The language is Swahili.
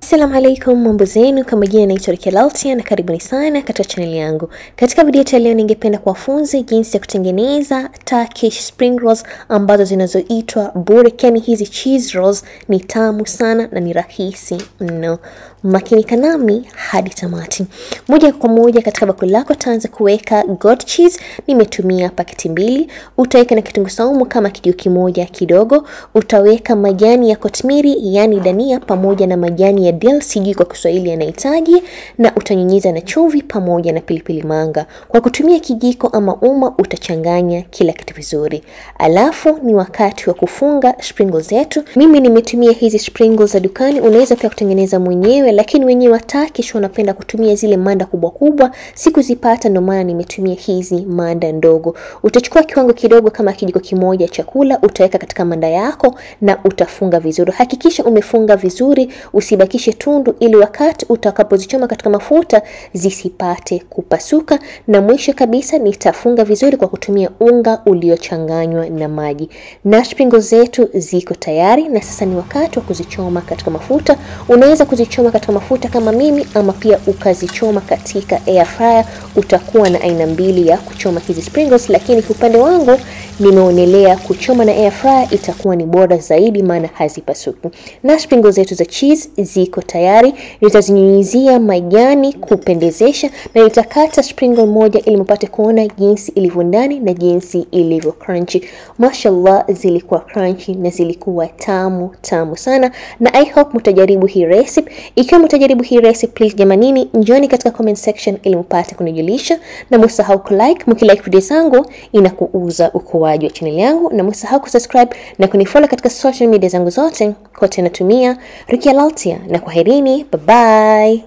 Assalamu alaikum, mambo zenu. Kama jina naitwa Rukia Laltia na karibuni sana katika channel yangu. Katika video yetu leo ningependa kuwafunza jinsi ya kutengeneza Turkish spring rolls ambazo zinazoitwa burek. Yani hizi cheese rolls ni tamu sana na ni rahisi mno. Makinika nami hadi tamati. Moja kwa moja katika bakuli lako taanza kuweka goat cheese. Nimetumia paketi 2. Utaweka na kitunguu saumu kama kijiko kimoja kidogo. Utaweka majani ya kotmiri yani dania pamoja na majani ya dill, sijui kwa Kiswahili yanahitaji, na utanyunyiza na chumvi pamoja na pilipili manga. Kwa kutumia kijiko ama uma utachanganya kila kitu vizuri. Alafu ni wakati wa kufunga sprinkles zetu. Mimi nimetumia hizi sprinkles za dukani, unaweza pia kutengeneza mwenyewe, lakini wenyewe wa Turkish wanapenda kutumia zile manda kubwa kubwa. Sikuzipata, ndio maana nimetumia hizi manda ndogo. Utachukua kiwango kidogo kama kijiko kimoja chakula, utaweka katika manda yako na utafunga vizuri. Hakikisha umefunga vizuri, usibakishe tundu ili wakati utakapozichoma katika mafuta zisipate kupasuka. Na mwisho kabisa nitafunga vizuri kwa kutumia unga uliochanganywa na maji. Na sprinkles zetu ziko tayari na sasa ni wakati wa kuzichoma katika mafuta. Unaweza kuzichoma katika mafuta kama mimi ama pia ukazichoma katika air fryer. Utakuwa na aina mbili ya kuchoma hizi sprinkles, lakini kwa upande wangu nimeonelea kuchoma na air fryer itakuwa ni bora zaidi maana hazipasuki. Na sprinkles zetu za cheese ziko tayari. Nitazinyunyizia majani kupendezesha na nitakata sprinkle moja ili mpate kuona jinsi ilivyo ndani na jinsi ilivyo crunchy. Mashallah, zilikuwa crunchy na zilikuwa tamu tamu sana, na I hope mtajaribu hii recipe. Ikiwa mtajaribu hii recipe, please jamanini, njoni katika comment section ili mpate kunijulisha, na msahau kulike. Mkilike video zangu inakuuza ukuaji wa channel yangu, na msahau kusubscribe na kunifollow katika social media zangu zote. Kote natumia Rukia Laltia, na kwaherini, bye bye.